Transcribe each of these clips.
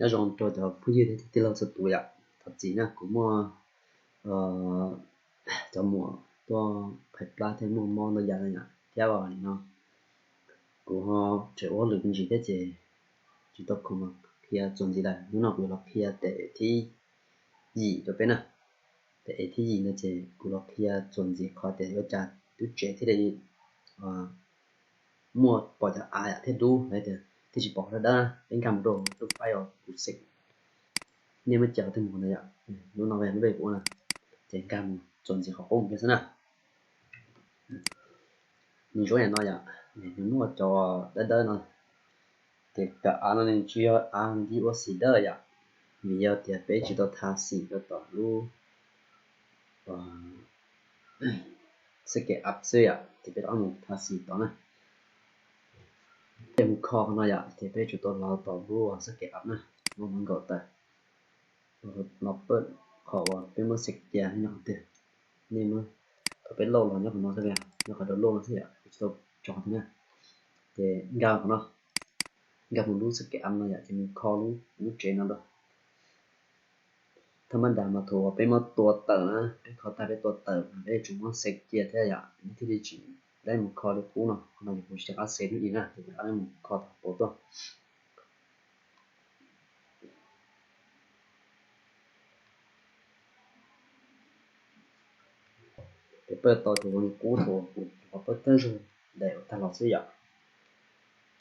Nyob zoo rau cov phooj ywg thiab tij laug txhua tus yom. Thov txim na, kuv muaj cov muam tuaj qhais plab thiab muaj mob ntau yam no yom, thiab nim no kuv ho tseem ua hauj lwm me ntsis thiab ces tsis tau khoom los qhia txuas ntxiv lawm. Hnub no kuv yuav los qhia tes thib yim rau peb na. Tes thib yim no ces kuv los qhia txuas ntxiv qhov tias yuav ua cas lub tsev thiaj li muaj pom cov av yam thiab dub, hais tias thiaj tsis pom dawb dawb. Peb nkag mus rau lub file uas kuv xeem, nej muab cia qhov twg mus no yom. Lub no lub npe kuv ua na, ces nkag mus txuas ntxiv qhov qub mus xwb na. Nws zoo yam no yom, nws muaj cov dawb dawb no, ces cov av no nws tsis yog av nti ua xim dawb yom, vim yog tias peb tsis tau tha xim rau tom lub xab kev app xwb yom, ces peb rov qab mus tha xim tod na. Peb mus kho qhov no yom, ces peb tsum tau los tom lub xab kev app na, muab nkaus tawm, los pab qhov uas peb muab xeem cia nyob qhov twg. Nej muab, thaum peb load los nyob qhov no xwb, nyob qhov download no xwb yom, tsis tau tso qhov twg na. Ces nkag qhov no, nkag mus lub xab kev app no yom, ces mus kho lub tsev no rau. Thaj mab das mas thaum uas peb muab tua tawm na, peb kho tag peb tua tawm mas peb yuav tsum muab xeem cia thiab yom, nej thiaj li tsis tau mus kho li qub no. Qhov no yog kuv tsis rov qab xeem hnub ib na, ces rov qab mus kho tom pauv tuaj. Ces pab tau tus qub thaum uas kuv qhov pab thawj zaug daim uas tag los xwb yom.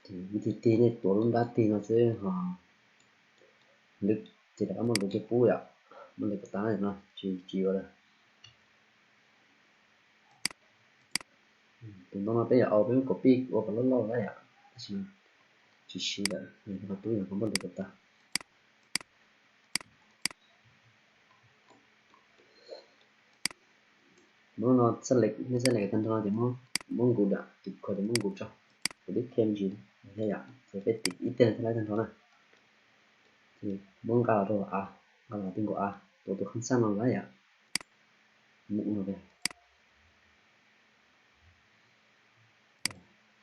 Ces vib thib tig nej tuav lub nrab tig no xwb ho, ces rov qab muab lwv kiag pub yom, muab lwv kom tas no, tsis tsis yuav lawm. Tus ntoo no peb yuav au peb muab copy ua kom loj loj na yom, tab sis tsis siv lawm, qhov tub yog qhov muab lwv kom tas. Hnub no xab lem, nej xab lem tag nrho no ces muab nkus dam, tus kho ces muab nkus tso, kuv twb qhia me ntsis thiab yom, ces peb tiv ib teg thiaj li tag nrho na. Ces muab nqa los rau av, nqa los rau nkaus av, tuav tus kheej xab no lawm yom, mus no,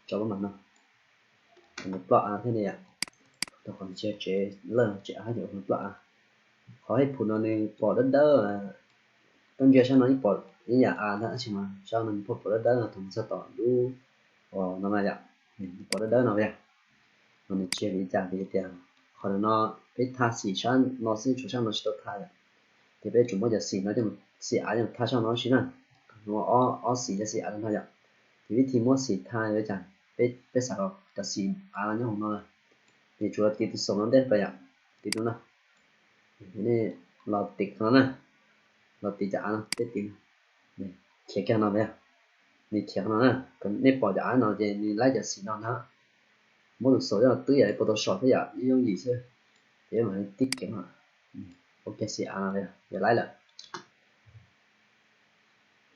tso lub mam no, nws ploj av thiab ne yom. Tau qhov tsis yog tsev lawj, tsev av ces nws ploj av. Qhov hej phum no nws pom dawb dawb, koj ntsia sab no yeej pom ib yam av ntag, tab sis mas sab no nws pom pom dawb dawb no, thaum mus txog tom lub uas no na yom, nws pom dawb dawb no yom. Mas nws tsis yog vim li cas, vim tias qhov no peb tha xim sab no xwb, tshuav sab no tsis tau tha yom. Ces peb tsum muab cov xim no, xim av coj mus tha sab no tab sis na. Ob xim cov xim av no yom. Ces vib thib muab xim tha yuav cas, peb xav kom cov xim av no nyob hauv no na, ces tsuas tiv tus xaum no ntej rau yom, tiv rau no. Nej los tiv qhov no na, los tiv cov av no tej tiv, khiav kiag no, nws khiav qhov no na. Nej pom cov av no ces nws laib cov xim no ntag. Muab tus xaum coj los twb yam li Photoshop thiab yom, yooj yim xwb. Ces mam li tib kev no, ua kiag xim av no, yog laib lawm.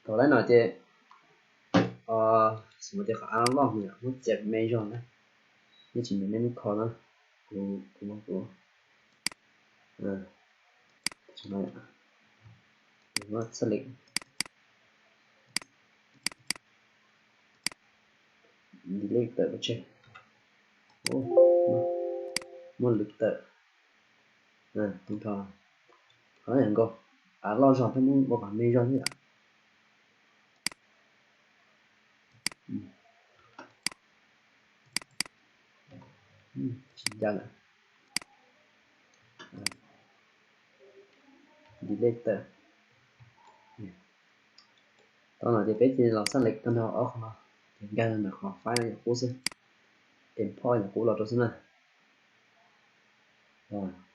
Thaum laib no ces, xav mas tias qhov av no loj heev, muab txiav me zog na, nej tsis nyiam nej muab kho na, kuv, kuv, kuv, muab select, delete tawm pov tseg, muab lwv tawm. Qhov no yog nkaus, av loj zog thiab muab ua kom me zog thiab yom. Tsis ncaj lawm, delete tawm. Tau no ces peb cia li los select tag nrho ob qho no, ces nkag ntawm qhov file yam qub xwb, import yam qub los rau xwb na.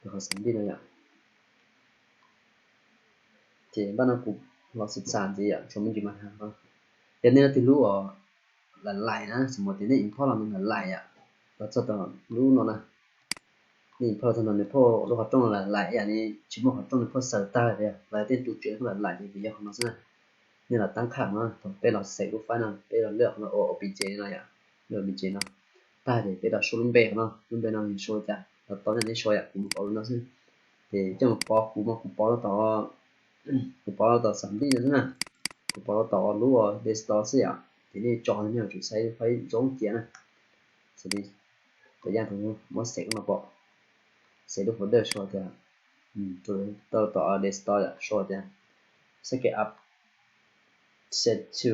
Qhov xav nti no yom. Ces npaj no kuv los xav xav ntxiv yom, tshuav me ntsis mas, yog nej leej twg lub uas laim laim na, xav mas tias nej import los nws laim laim yom, los txog tom lub no na, nej import los txog no nws phauj lub qhov rooj no laim laim yom, nws tsis muaj qhov rooj, nws phauj xaws tag tias los yog tej tus tsev phauj laim laim ces vim yog qhov no xwb na. Nej los tab kham no, thaum peb los xav lub file no peb los lwaj qhov no ua obj no yom, lub obj no. Tag ces peb los sau lub npe qhov no, lub npe no yog sau li cas los tau, nej sau yom, kuv mus pov lub no xwb. Ces coj mus pov, kuv mas kuv pov rau tom, kuv pov rau tom xam nti no xwb na, kuv pov rau tom lub desktop xwb yom. Ces nej tso nej yuav tsum saib file zoo cia na, xws li tawm yaj thaum muab xav no pom. Save lub folder sau tias, tau tom desktop yom, sau tias Circuit Up, save to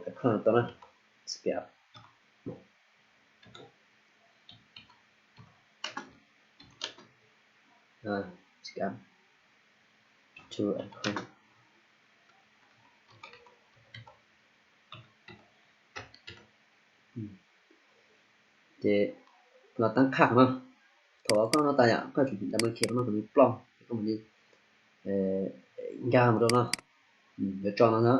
icon tau na, Circuit Up. Circuit Up to icon. Ces los tab qhaj no, thaum koj no tas yom, koj tsum dam ma khe no kom nws ploj, koj mam li nkag mus rau no, yuav tso no na.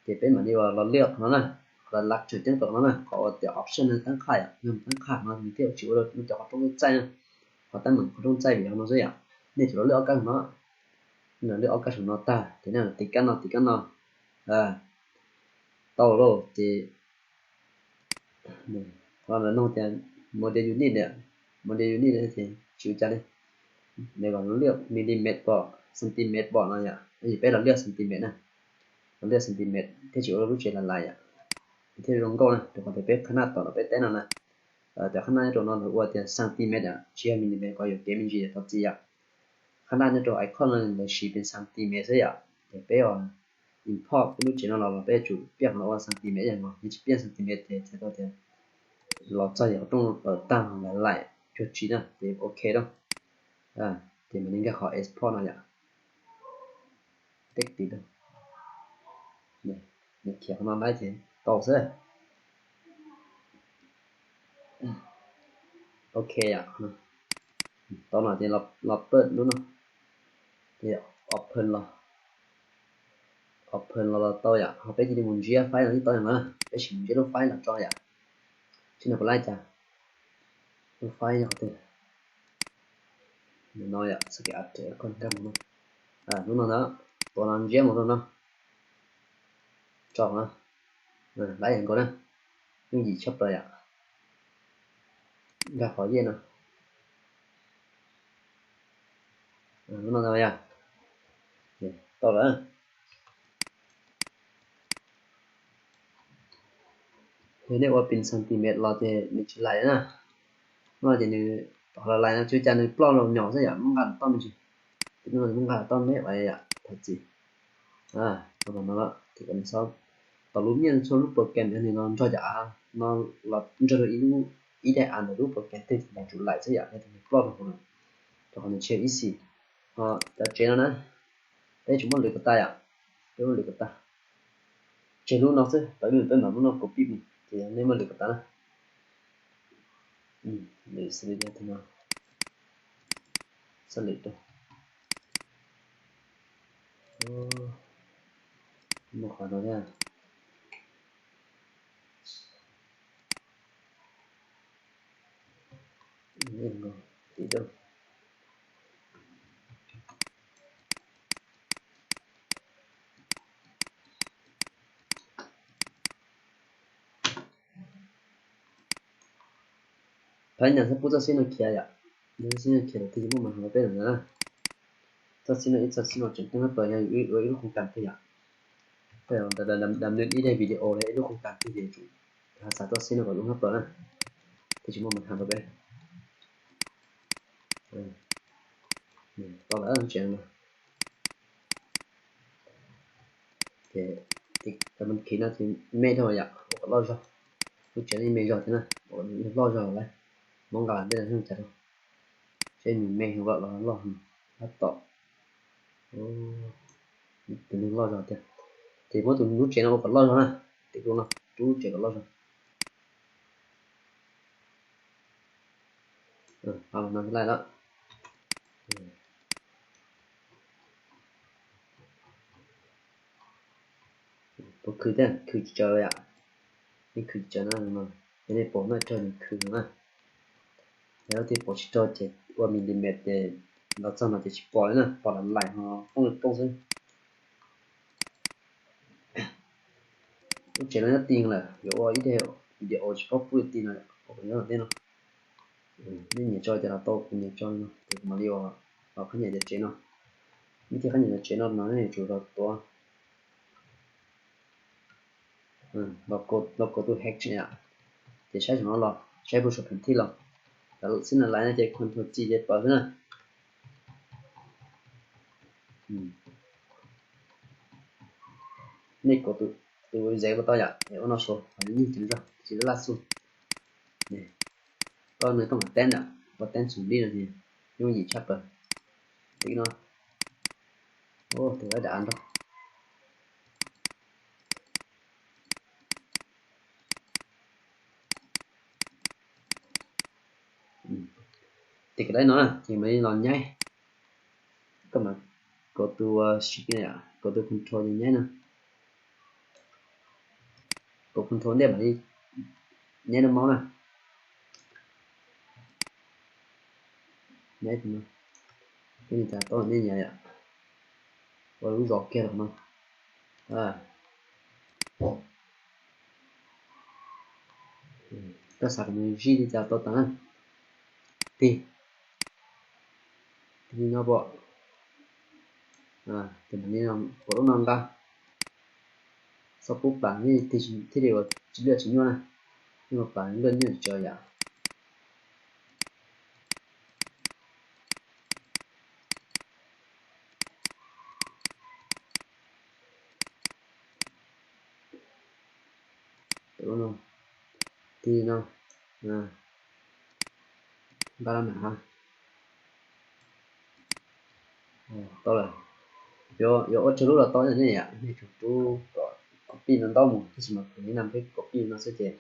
Ces peb mam li los lwaj qhov no na, qhov lab tsawm ceeb tom no na, qhov uas tias option no tab qhaj yom, yog tab qhaj no nws thiaj tsis ua rau cov qhov rooj txaij na. Qhov tab meem qhov rooj txaij vim yog no xwb yom. Nej tsum los lwaj ob kab no, nej los lwaj ob kab saum no tag ces nej los tiv kab no tiv kab no, tau lauj ces qhov no nug tias model unit, model unit ces tsis ua cas li. Nws kom lwaj millimeter pom centimeter pom no yom, peb los lwaj centimeter na, los lwaj centimeter thiaj tsis ua lub tsev lais lais yom, thiaj zoo nkauj na. Rau qhov tias peb qhab naj tom no peb teb no na, cov qhab naj nyob rau no lawv ua tias centimeter yom, tsis yog millimeter, kom yuam kev me ntsis thov txim yom. Qhab naj nyob rau icon no lawv siv pes centimeter xwb yom, ces peb ua import peb lub tsev no los los peb yuav tsum piaj qhov no ua centimeter yom, yog tsis piaj centimeter ces txhais tau tias los txog yog qhov rooj tawm tag lais lais cuag tsis na ces ok lauj. Ces mam li nkag qhov export no yom. Teb tiv rau, nws khiav qhov no lawm ces tau xwb. Ok yom, tau no ces los pab lub no, ces open los, open los los tau yom, ho peb cia li mus ntsiab file no tib tau yom na, peb sim mus ntsiab lub file los tso yom. Tsis no puas laij cas, lub file yog qhov twg? No yom, xav kev ua rau koj nkag mus no, lub no ntag, tua no ntsiab mus rau no, tso no, laib yam nkaus na, yooj yim tshaj plaws yom. Nkag qhov yej no, lub no ntag yom, tau lawm. Yog nej ua pes centimeter los ces nws tsis lais na. No ces nws qhov lais lais no tsis ua cas, nws ploj los nyom xwb yom, muab nqa los toj me ntsis. Ces no nws muab nqa los toj me ua yom, thov txim. Tau no, ces kom nws xob, tom lub nyiaj txhua lub program yog nws no nrog cov av no los nrog rau ib lub, ib daim av ntawm lub program twg ces nws tsum lais xwb yom, yog tias nws ploj rau hauv no, rau qhov nws tsis yog ib xim. Ho cov tsev no na, peb tsum muab lwv kom tas yom, peb muab lwv kom tas. Tseg lub no xwb, tau ib lub peb mam muab no copy mus ces nej muab lwv kom tas na. Lwv xws li no, xab lwm rau, muaj qhov no thiab. Thov ib nyas txhob pub txoj xib no khiav yom, txoj xib no khiav lawm twb tsis muaj màn hình rau peb lawm na. Txoj xib no ib txoj xib no tseem ceeb hab plaws yog ua ib lub khoos kas twg yom. Dam nws ib daim video los ib lub khoos kas twg ces tsum xav txoj xib no kom zoo hab plaws na, twb tsis muaj màn hình rau peb. Tau lawm, lub tsev no ces, ces màn hình no ces me dhau yom, ua kom loj zog. Lub tsev no yeej me zog thiab na, ua loj zog lawm, muab nqa los ntej no zoo cas rau, seb nws me heev los loj heev, tab tom tus neeg loj zog tiag. Ces muab tus lub tsev no ua kom loj zog na, tiv lub no, rub lub tsev kom loj zog. Los no laij lawm. Puas khwv thiab? Khwv tsis tsawg yom. Nej khwv tsis tsawg na, yog nej pom nej raug nws khwv no na. Yog leej twg pom tsis raug ces ua millimeter ces los txog no ces tsis pom li na, pom lam laim ho poob li poob xwb. Lub tsev no nyob ti lawm, yuav ua ib daim video tsis paub pub li ti no, nyob ntej no. Nej nyiam tso ces los tau, kuv nyiam tso no ces kuv mam li ua, los qhab nyas cov tsev no. Nej thiaj qhab nyas cov tsev no mas nej yuav tsum los tuav, los kauv tus hex yom, ces saib saum no los saib puag saum pheem thij los. Xib no lais no ces control C ces pawv xwb na. Nej kov tus zeb puas tau yom, es ua no sau, nws yeej tsis laj xu. Koj nws koj mam teb ntawm, koj teb xum li no ces yooj yim tshaj plaws. Tim no, tus lab dam nrog. Ces kov daim no na ces mam li los nyaib, koj mam kov tus, kov tus control ces nyaib no, kov control ntej mam li nyaib no maub na. Nyaib no, koj li cas tau nej nyaib yom, ua lub zos kiag los no. Koj xav kom nws zij li cas tau tas na. Tig, tig no pom, pom lub no nqa, txhob pub plam thiaj li ua tsis lwj tsis nyuaj na, thiaj ua plam lwj nyuaj tsis tsawg yom. Tig no, nqa los mam ha. Tau lawm, yuav ua tsawg lub los tau nej yom, nej tsum rub kom copy no ntaub mus, tab sis mas kuv li no peb copy no xwb ces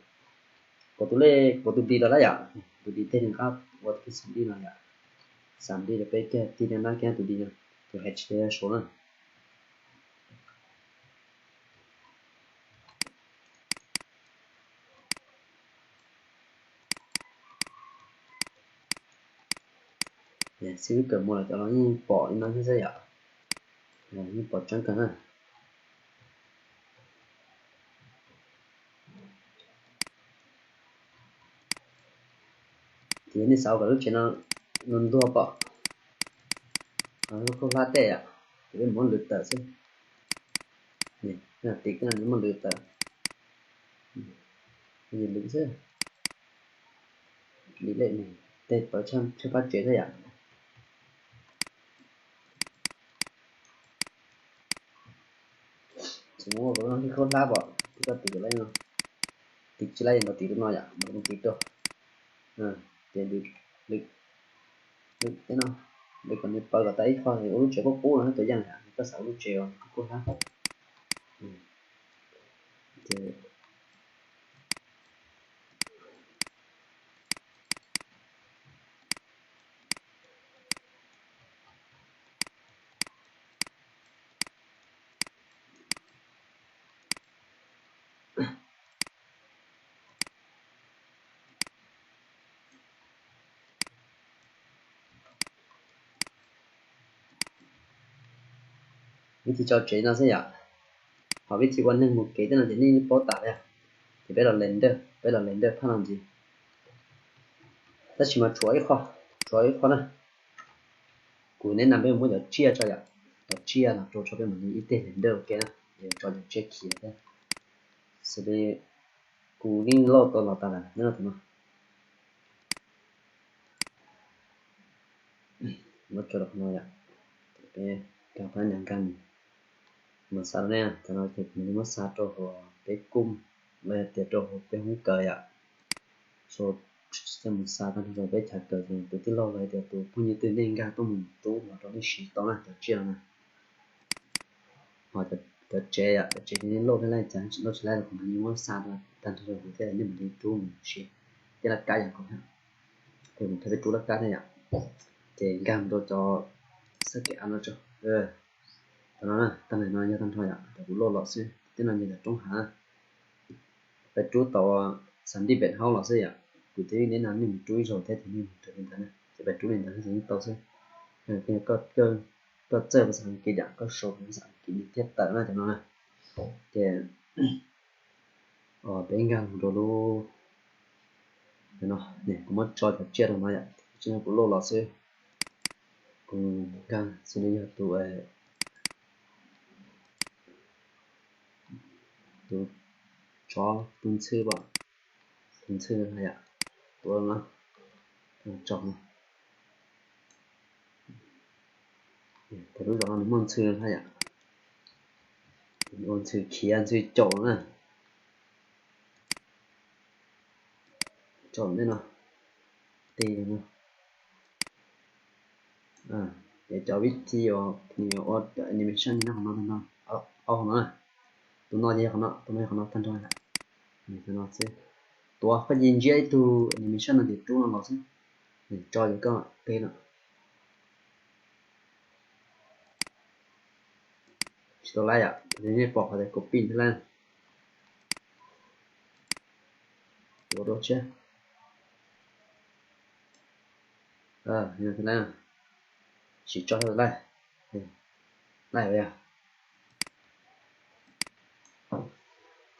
kom tus lej kom tus di los lawm yom, tus di tej nws qab ua tus xim di no yom, xam di los peb kiag tig no na, kiag tus di no, tus H T M L sau na. Xib fwb kawm mus los cov no yeej pom li no xwb yom, yeej pom tseeb kawg na. Ces yog nej xav kom lub tsev no ntuag pom, lub khaub hlab tej yom, ces peb muab lwv tawm xwb. Tim no muab lwv tawm, lwv xwb. Li lej tej tawv tshaj phab tsev thiab yom. Tsis muaj ua khaub hlab pom, koj tim lawm no, tim tsis lawm yog tim no yom, mas tim rau, ces lwv, lwv no, lwv kom nws paws kom tau ib qho, ua lub tsev qub qub no, tus yaj yom, koj xav ua lub tsev khaub hlab. Vib thi tso tsev no xwb yom. Ho vib thi ua neeg mus kev tej no ces nej paub tas thiab. Ces peb los render, peb los render phab no ntxiv. Tab sis mas tshuav ib qho, tshuav ib qho na. Kuv neb na peb muab cov tsiaj tso yom, cov tsiaj no rau tso peb mam li ib teg render ua ke na, tso cov tsiaj khiav thiab. Xws li kuv yeej load tau los tas lawm nyob rau tus no. Muab tso rau qhov no yom, peb nkag phab nyas nkag mus. Mas xa rau nej, cov no ces kuv mam li muab xa rau hauv peb kuj los yog tias rau hauv peb hoob kawm yom. Sau coj mus xa tag nrho rau peb chav kawm ces tus tij laug los yog tias tus phooj ywg twg nej nkag tuaj mus rub los rau nej siv tau na cov tsiaj no na. Ho cov tsev yom, cov tsev ces nej load thiab laij cas tsis load tsis laij los kuv mam li muab xa tag nrho rau kuv thiab nej mam li rub mus siv. Thiab laj kab yom, kuv thiaj peb rub laj kab thiab yom. Ces nkag mus rau cov xab kev av no tso. Cov no na, tag nrho no yog tag nrho yom, cov kuv load los xwb, tej no yog cov roob hav. Peb rub tau xam dij pem hauv los xwb yom, kuv twb neb no nej mus rub ib zaug thiab ces nej mus raws li ntawd na, ces peb rub li ntawd xwb yeej tau xwb. Koj txawj pas xas Askiv yom, koj sau pas xas Askiv li thiaj tawm na cov no na. Ces peb nkag mus rau lub, no, kuv muab tso cov tsiaj rau no yom, tsiaj no kuv load los xwb. Kuv nkag xws li yog tus, tus tsov, tus ntxhw, tus ntxhw no yom, tus no, tso no. Ces lub zos no nws muaj ntxhw na yom, ua ntxhw khiav ntxhw caum na, caum ntej no, tes no. Ces cov vib thi uas nws ua animation nyob qhov no, qhov no, tus no ces yog qhov no, tus no yog qhov no tag nrho. Tuav koj cia ntsiab ib tug animation no ces rub no los xwb, tso ces koj qi no. Tsis tau laib yom, nej pom qhov tias copy thiab lawm. Tuav dua tshiab. Thiab lawm, sim tso thiab lawm. Laib yog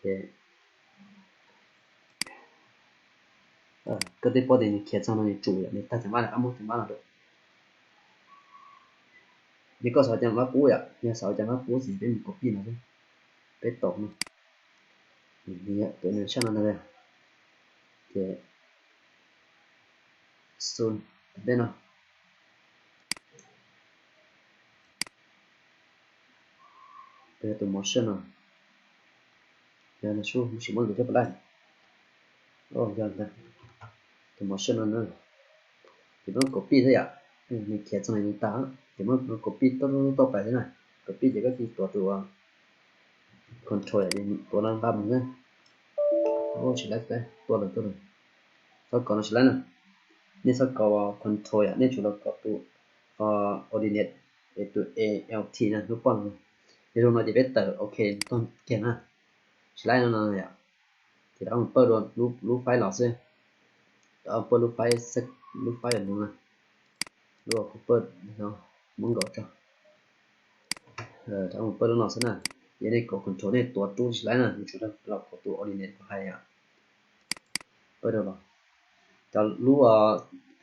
ces koj twb paub tias nws khiav txog no nws tsum yom, nws tag cov mab lawm, qab muab cov mab los rau. Yog koj xav ua cas mab qub yom, yog xav ua cas mab qub ces peb mus copy no xwb, peb tau no. Tus animation no ntag, ces zoom ntej no. Tus motion no, yog no sub sim muab lus coj puas laij. Yog tus motion no na, ces muab copy xwb yom, nws khiav txog li nws tag, ces muab copy toj toj pais xwb na. Copy ces koj cia tuav tus control yom, ces tuav no nqa mus xwb. Tsis laib, tuaj lawm tuaj lawm. Xav kom no tsis laib na, nej xav kom control yom, nej tsum los kom tus coordinate, tus alt na, lub poj no. Yog zoo no ces peb tawm ok tog kiag na. Tsis laib no no yom, ces rov mus pawj dua lub faib los xwb. Rov mus pawj lub faib, lub faib yog no na, lub kuv pawj, muab nkaus tso. Rov mus pawj lub no xwb na. Yog nej kom control nej tuav rub tsis laib na, yuav tsum los kom tus coordinate kuv hais yom. Pawj rau los, cov lub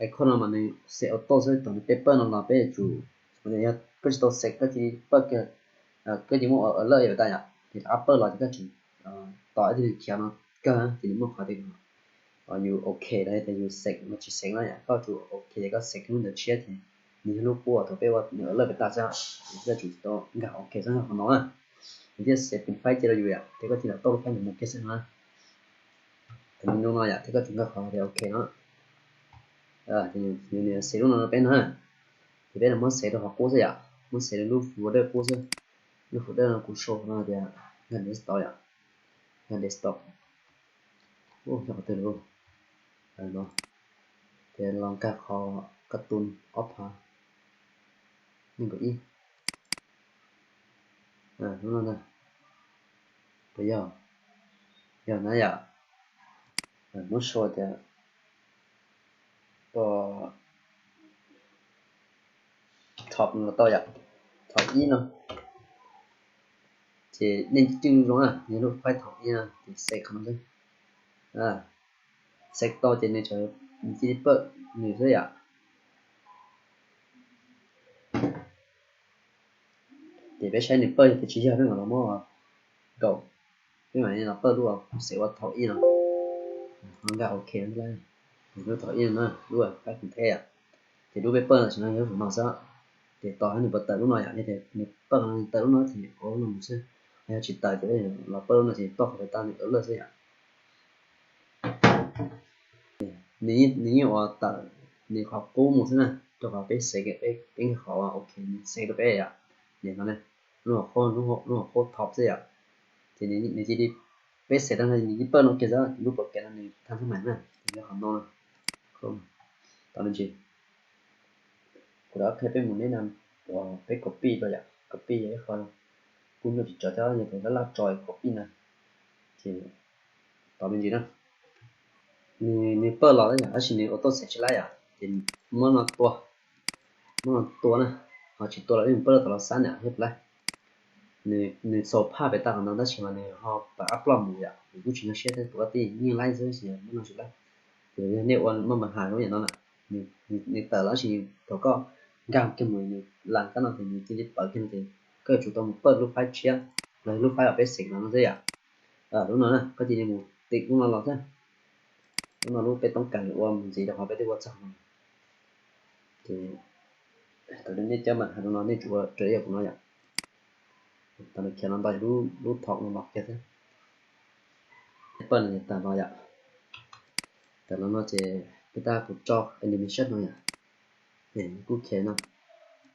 icon no mas nws set auto xwb, thaum nws peb pawj no los peb yuav tsum, yog koj tsis tau set koj cia li pawj kiag, koj cia li muab alert yom tas yom, ces rov qab pawj los ces koj tseem tos ib tug khiav no kawg ces nws muaj qhov tias yus ok los yog tias yus set los tsis set no yom, koj tsum ok ces koj set lub ntawd tshiab ces nws yog lub qub thaum peb ua nws alert pem tas xwb, koj tsum tau nkag ok xwb qhov no na. Nws thiaj set pin faib cia rau yus yom, ces koj cia li tauj lub faib mus kiag xwb no. Thaum nws zoo no yom, ces koj tsum nkag qhov tias ok no. Ces nws set lub no rau peb no, ces peb muab set rau qhov qub xwb yom, muab set rau lub folder qub xwb. Lub folder no kuv sau no tias nkag desktop yom, nkag desktop. Ub, yog qhov twg lawm? No, ces los nkag qhov cartoon ob phav nees nkaum ib. Lub no ntag. Puas yog? Yog na yom. Muab sau tias top no los tau yom, top ib no. Ces nej cwj zoo na, yog lub faib top ib no ces set qhov no xwb. Set tau ces nws tseem cia li pawj nws xwb yom. Ces peb saib nws pawj yog tias tsis yog peb mam los muab nkaum, peb mam li los pawj lub set ua top ib no. Ho nkag ok, lub top ib no na, lub faib kuv theb yom. Ces lub peb pawj no tam sim no yog lub no xwb. Ces tos nws puas tawm lub no yom, yog tias nws pawj no tawm lub no ces ua lub no mus xwb. Yog tsis tawm ces los pawj lub no ces toj qhov pem tag nws alert xwb yom. Nws yeej ua tawm nws qhov qub mus xwb na, rau qhov peb xev, peb nkag qhov ok, nws xev rau peb yom. Niam no ne, lub hauv qhov top xwb yom. Ces nws cia li, peb xev tau nws cia li pawj no kiag xwb, lub program no nws thaj xab mais na, ces yog qhov no na. Tos me ntsis, kuv rov qhia peb mus neb na, peb copy rau yom, copy yog ib qho kuj nyuaj tsis tsawg thiab, yog tias laj laj tso copy na, ces tos me ntsis na. Nws pawj los yom, tab sis nws auto save tsis laib yom, ces muab no tua, muab no tua na, ho tsis tua los peb mus pawj rau tom los xab na, thiab puas laib. Nws xaus phaj pem tag qhov no tab sis mas nws ho pab upload mus yom, nws kuj tsis nyuaj siab thiab, tus koj tij yeej laib xwb tab sis muab no tsis laib. Ces yog nej ua maj mam hais lub yam no na, nws tawm los tab sis thaum koj nkag kiag mus nws las kab no ces nws cia li pawv kiag no ces koj yuav tsum tau mus pawj lub faib tshiab los lub faib uas peb xev no no xwb yom. Lub no na koj cia li mus tim lub no los xwb. Lub no lub peb toob kas nws ua mus ntxiv rau qhov peb twb ua txog no. Ces Nej cov mas hais no nej tsum ua raws li kuv no yom. Thaum nws khiav los ntawm lub thom no los kiag xwb. Pawg no tawm los yom. Tawm los no ces peb tab kuv tso animation no yom. Ces kuj khiav no.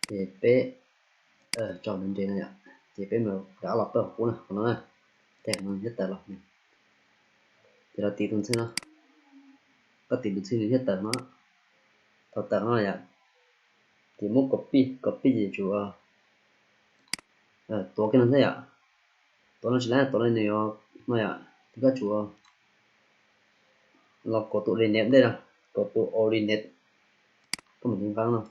Ces peb tso ntev ntev no yom. Ces peb mus rov qab los pawg qhov qub no, qhov no na. Tag no thiaj tawm los. Ces los tiv tus ntxhw no. Koj tiv tus ntxhw nws thiaj tawm no. Thaum tawm no yom, ces muab copy, copy ces tsum tuav kiag no thiab yom. Tuav no tsis laib, tuav no nws yuav no yom, ces koj tsum los kauv tus originate ntej no, kauv tus originate, koj mam li nqa no.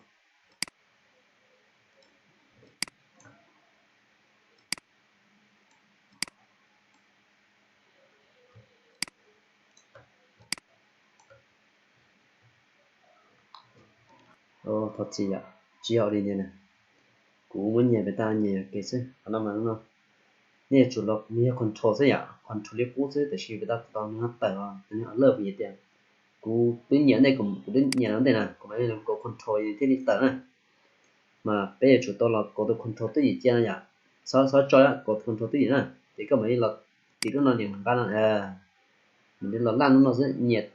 Thov txim yom, tsis yog originate na. Kuv muab nyias pem tas nyias kev xwb, qhov no mas no nej yuav tsum los nws yog control xwb yom, control li qub xwb, tiam sis pem tas tau nws tawm os, nws lawj vim tias kuv twb nyiam ntej, kuv twb nyiam los ntej na, kuv mam li los kauv control thiaj li tawm na. Mas peb yuav tsum tau los kauv tus control twj ywm cia no yom. Txhob, txhob tso, kauv tus control twj ywm na, ces koj mam li los tiv lub no niam nqa no, mam li los laj lub no xwb, nyiam,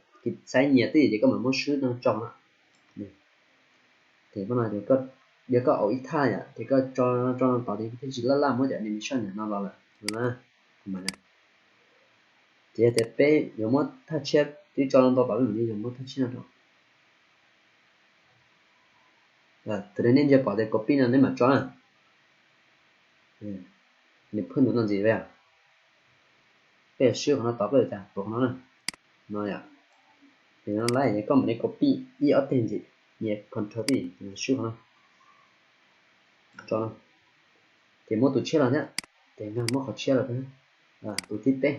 saib nyiam twj ywm ces koj mam muab swb no tso na. Ces no, yog koj au ib thaj yom, ces koj tso, tso no tod ces thiaj tsis laj laj muab cov animation no los lawm no na. Ces yog tias peb yuav muab thaj tshiab twb tso no ntau tom, peb mam li yuav muab thaj tshiab no rau. Tus nej ntsia pom tias copy no nej mam tso na. Nws phwj nws no ntxiv ve. Peb swb qhov no tod, peb yuav cas tuav qhov no na. No yom. Ces no lawm ces koj mam li copy ib ob teg ntxiv, nias control tib, swb qhov no. Tso no. Ces muab tus tshiab los thiab, ces nkag muab qhov tshiab los thiab, tus thib peb.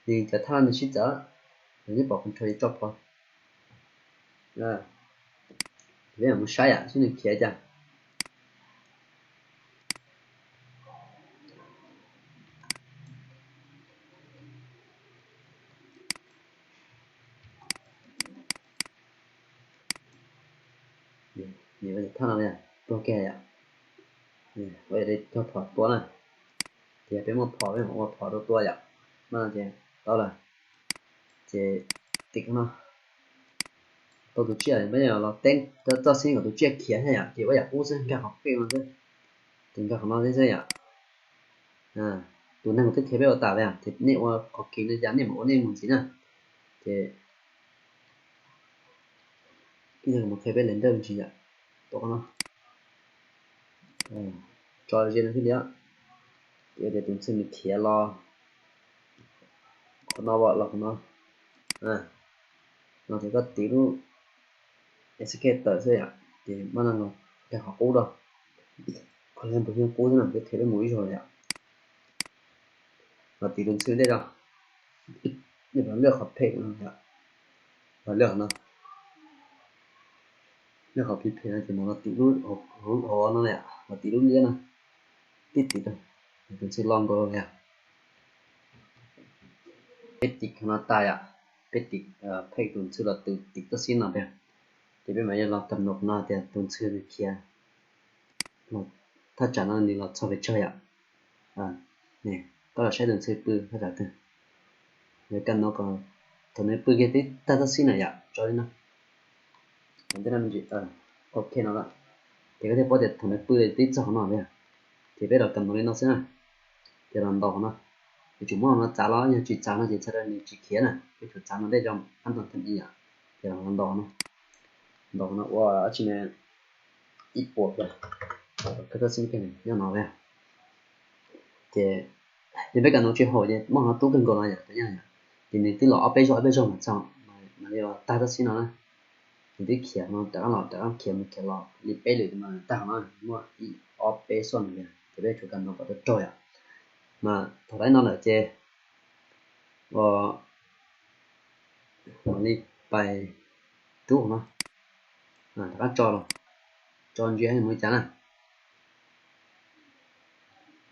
Nws cov thaj no nws sib txawv, nws twb pom control tso plhuav. Peb mus saib yom, saib nws khiav cas. Thaj no tuag kiag yom. Ua li cog phom tua na. Ces peb muaj phom peb mam ua phom rau tua yom. Mas no ces tau lawm. Ces tim no tau tus tsiaj, peb los teeb txoj xib kom tus tsiaj khiav thiab yom, ces ua yam qub xwb, nkag qhov qij no xwb. Ces nkag qhov no xwb xwb yom. Tus neeg twb qhia peb ua tas lawm, ces nej ua qhov kiv no cas nej mam ua nej mus ntxiv na. Ces ib yam kuv qhia peb render me ntsis yom, tuav qhov no, tso ze no thiaj li, ces tias tus ntxhw nws khiav los qhov no los qhov no, no ces koj tiv lub escape tawm xwb yom, ces maj no los nkag qhov qub rau, qhov no tus yeej qub xwb na, peb qhia peb mus ib zaug lawm yom. Los tiv tus ntxhw ntej rau, nej los lwaj qhov phem no, los lwaj qhov no, lwaj qhov phem phem no ces mam los tiv lub hauv no, los tiv lub liab no, tib tiv rau, tus ntxhw los nkaus lawm. Peb tiv qhov no tas yom, peb tiv, pheej tus ntxhw los tiv txoj xib no pem, ces peb mam li los kam no qhov no tias tus ntxhw nws khiav, thaj tsam no nws los txog pes tsawg yom. Koj los saib tus ntxhw pw thaj tsam twg, yuav kam no kom thaum nws pw kiag twb tag txoj xib no yom, tso li no. Ntej no me ntsis, ok no lawm, ces koj thiaj paub tias thaum nws pw twb txog qhov no lawm. Ces peb los kam no li no xwb na, ces los ntaus qhov no. Yuav tsum muab qhov no txav los, yog tsis txav no ces txhais tau nws tsis khiav na, peb tsum txav no ntej tso, an toàn thêm i yom. Ces los ntaus qhov no, ntaus qhov no ua dab tsi ne, ib puas kiag, koj txoj xib nyob no lawm. Ces yog peb kam no tsis haum ces muab qhov no tub kawg nkaus no yom, ces nws twb los ob peb zaug ob peb zaug mas txog, mam li los tag txoj xib no na. Nws twb khiav no rov qab los rov qab khiav mus khiav los li peb lwm mas tag qhov no muaj ib ob peb xuaj nws li, ces peb tsum kam no kom raug raug yom. Mas thaum tau no lawm ces mam li pais rub qhov no, rov qab tso los, tso ntsia mus li cas na.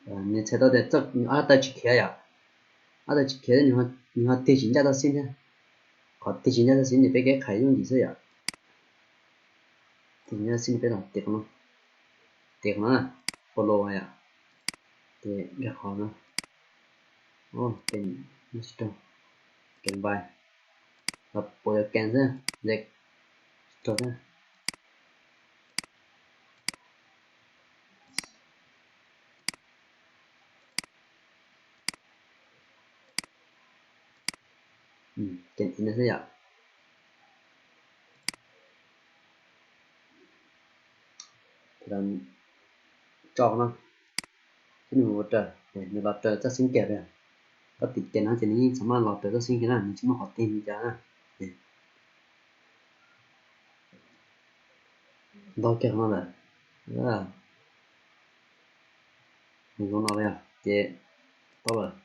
Nws txhais tau tias ob tawg tsis khiav yom, ob tawg tsis khiav, nws ho tig tsis ncaj txoj xib thiab. Qhov tig tsis ncaj txoj xib nws peb kev qhais yooj yim xwb yom. Xib peb los tim qhov no, tim qhov no, follow yom, ces nkag qhov no, ces no tsis raug, ces npais, los pom cov kas xwb, ces tsis raug thiab. Ces no xwb yom. Tso no, ces nws mus ua raws, nws los raws txoj xib kiag li. Koj tim ces no ces nws yeej txhob maj los raws txoj xib kiag na, nws tsis muaj qhov tig li cas na. Ntau kiag no lawm. Nws zoo no li os, ces tau lawm.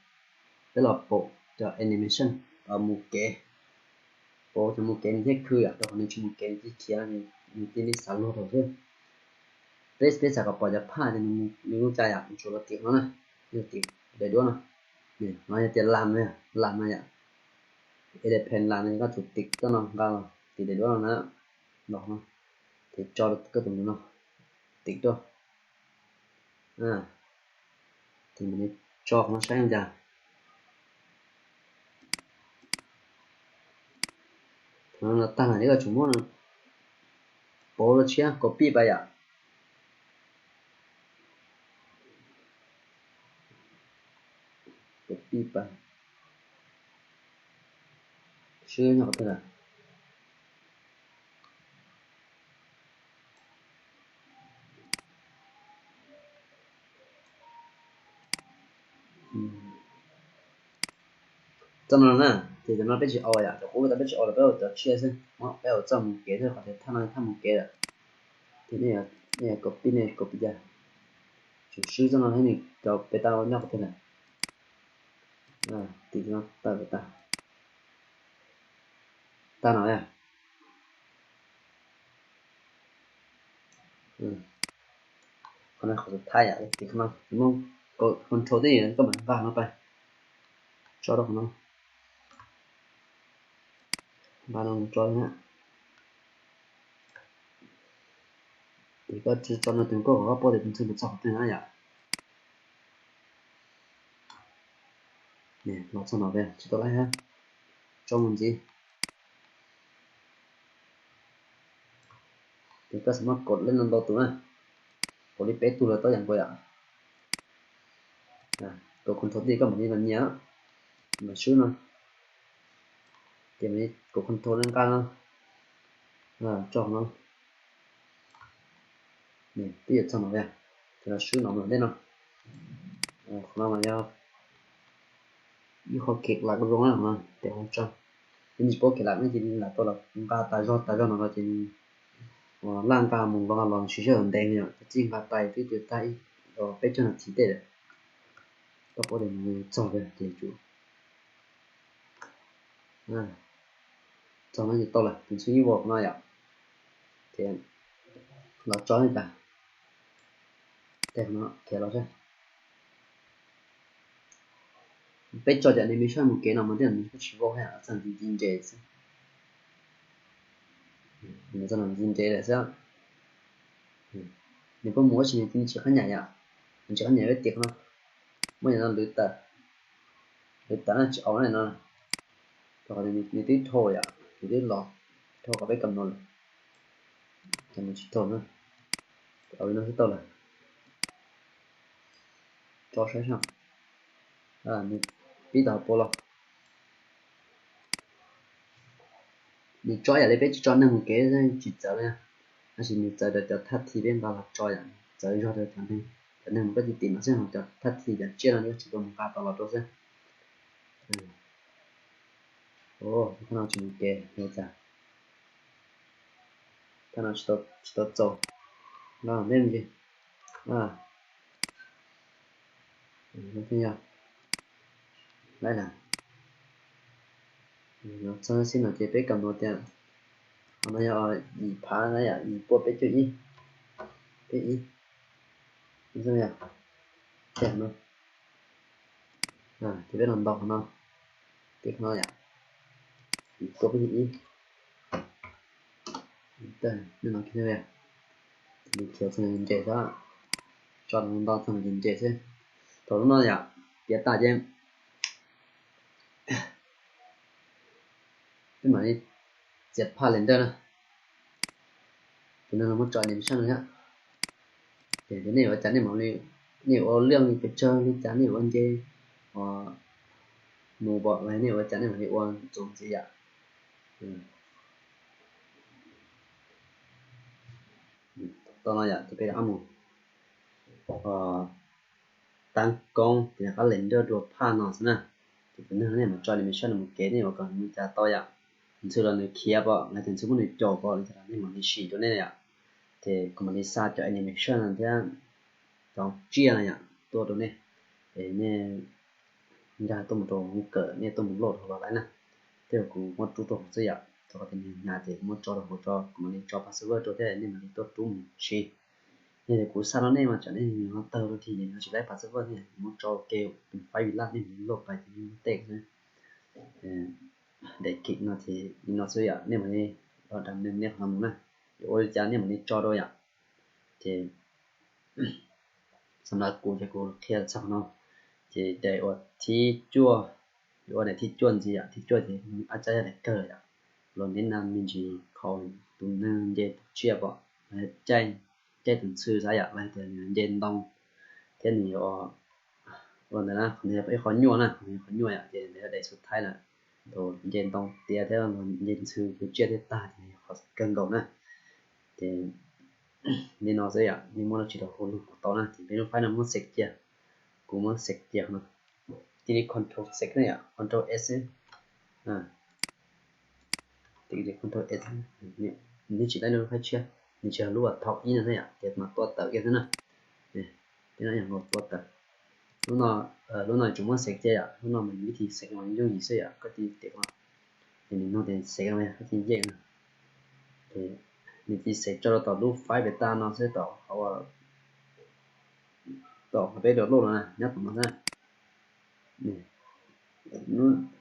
Peb los pom cov animation, mus kev, pom cov mus kev nws thiaj khw yom, rau qhov nws tsis mus kev nws tsis khiav, nws cia li xav luag rau xwb. Peb, peb xav kom pom cov phaj ces nws lub cai yom, nws tsuas los tim no na, tim daim duab no. No yog tias lam, lam no yom, elephant lam no, koj tsum tim txoj no nqa los tim daim duab no na, los no, ces tso koj tus ntawd no, tim tuaj. Ces mam li tso qhov no saib zoo cas. Qhov no tag lawm ces koj tsum muab pauv dua tshiab, copy pas yom. Copy pas, swb nyob qhov twg lawm. Txoj no na, ces cov no peb tsis au yom, cov qub tau peb tsis au lawm, peb au cov tshiab xwb, peb au txoj mus kev xwb, qhov tias thaj no thaj mus kev lawm. Ces nej yuav copy, nej copy cas, tsum swb txoj no thiab nws cov peb tau nyob qhov twg lawm. Tim no tawm tas, tag no. Qhov no qhov xub thawj yom, tim qhov no, muab control tib koj mam nqa no pais tso rau qhov no, nqa no mus tso na. Ces koj tso no tus koj kom koj paub tias tus ntxhw mus txog qhov twg na yom. Los txog no tsis tau laib hab, tso mus ntxiv. Ces koj xav muab kaum leej no ntau tus na, kaum li peb tug los tau yam nkaus yom. Kaum control tib koj mam li los nyiam, mam swb no. Ces mam li kaum control nqa no, tso no. Twb yuav txog no, ces los swb no mus ntej no. Qhov no mas yog ib qho khev lam zoo na, no tes hu tso. Yog tsis paub khev lam ne ces lam tau los nqa tas zog tas zog no los ces laj nqa mus nqa los siv sij hawm ntev yom, ces txij nqa tas twb tag ib peb caug nas this tej lawm. Koj paub tias nws txog tiag ces tsum txog no ces tau lawm, tus xwb ib vuag no yom. Ces los tso li cas, tej no khiav los seb. Peb tso cov animation mus kev no mas tej zaum nws kuj tsis vau thiab, txog ntsis ntsis ntses xwb. Txog ntsis ntses lawm xwb. Nws pheej mus ua si nws tsis qhab nyam yom, nws tsis qhab nyam peb tim no, muab cov no lwv tawm, lwv tawm no tsis au na no. Rau qhov nws twb dhau yom, nws twb los dhau qhov peb kam no lawm, ces nws tsis dhau na. Au li no xwb tau lawm. Tso saib seb, nws pib tau hauv paus los. Nws tso yam li peb tso neeg mus kev tsis txawv li, tab sis nws txawv rau cov thaj thi peb nqa los tso yom, txawv zog rau cov neeg, cov neeg mus koj cia tim no xwb, cov thaj thi cov tsiaj no koj tsis tau mus nqa tau los rau xwb. Thaj no tsis mus kev li cas, thaj no tsis tau txaus, nqa ntej me ntsis. Thiaj yog lawm. Txog xib no ces peb kam mus tias, qhov no yog yim phav na yom, yim puas peb caug ib, peb ib, ces peb los ntaus qhov no, ces qhov no yom, yim puas peb caug ib, nej no kiag li. Nws khiav txog nws nce xwb, tso nws ntau txog nws nce xwb. Thaum lub no yom, piav tas ces peb mam li txiav phaj lem ntawj na. Tus neeg no muab tso animation no thiab. Ces nej ua cas nej mam li, nej ua lwj pes tsawg li cas nej ua nce mus pom los nej ua cas nej mam li ua ntxuav ntxiv yom. Tau no yom, ces peb rov qab mus taab koob ces rov qab lem ntawj dua phaj no xwb na. Ces tus neeg nej mam tso animation no mus kev nej ua kom nws mus cas tau yom. Ntxhw los nws khiav pom los tus ntxhw muab nws caum pom li cas los nej mam li sim rau nej yom. Ces kuv mam li xa cov animation no thiab cov tsiaj no yom tuaj rau nej. Es nej nkag tuaj mus rau hoob kawm nej tuaj mus load rau hauv los lawm na. Tej zaum kuv muab rub rau hauv xwb yom, rau qhov tias nws hnyav ces kuv muab tso rau hauv tso, kuv mam li tso password rau thiab nej mam li tuaj rub mus siv. Yog tias kuv xa rau nej mas tsam nej nws ho tawg rau tim nws ho tsis laib password thiab, kuv muab tso ua ke tus faib vim laj nej mam li load pais ces nej muab tej xwb. Daim kim no ces li no xwb yom, nej mam li los dam neeg nej qhov no mus na. Yuav ua li cas nej mam li tso rau yom. Ces xam ntawm kuv ces kuv qhia txog qhov no. Ces daim uas thib cuaj, yuav ua daim thib cuaj ntxiv yom, thib cuaj ces ab txaj yog daim kawg lawm yom. Los neb na me ntsis khaus tus neeg nce tus tsiaj pom, los caij, caij tus ntxhw xav yom, los tias nws nce ntoo thiab nws yuav ua ntawd na, qhov ntawd yog ib qho nyuaj na, qhov ntawd yog qhov nyuaj yom, ces ntawd yog daim xub thaib lawm. Thaum nce ntoo tiav thiab los nce ntxhw tus tsiaj thiab tag ces nws yog qhov kawg nkaus na. Ces li no xwb yom, nej muab lub tsis rau hauv lug kuv tau na, ces peb lub faib no muab xev cia, kuv muab xev cia no. Cia li control xev na yom, control S xwb. Control S, nws tsis laib lub faib tshiab, nws tsis yog lub uas thaum ib no xwb yom, ces mas tua tawm kiag xwb na. Peb no yog tua tawm. Lub no, lub no tsuas muab xev cia yom, lub no mas vib thi xev mas yooj yim xwb yom, koj cia li tiav no. Ces nws nug tias xev no koj cia li yeej no. Ces nws cia li xev tso rau tom lub faib pem tas no xwb, tom qhov, tom qhov peb rau loj no na, nyob tom no xwb.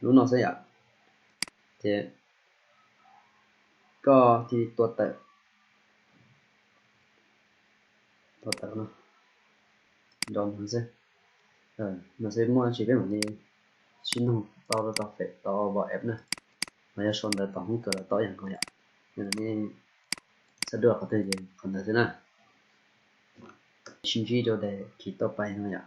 Lub no xwb yom. Ces koj cia li tua tawm, tua tawm no, nrov no xwb. No xwb, muaj tsis peb mam li sib nug tau rau tom fem tau WhatsApp na. Mas yog sau ntawv tom hoob kawm los tau ib yam nkaus yom. Yog nej xav dua qhov twg ces qhov ntawd xwb na. Sib ntsib rau daim khi tau pais no yom.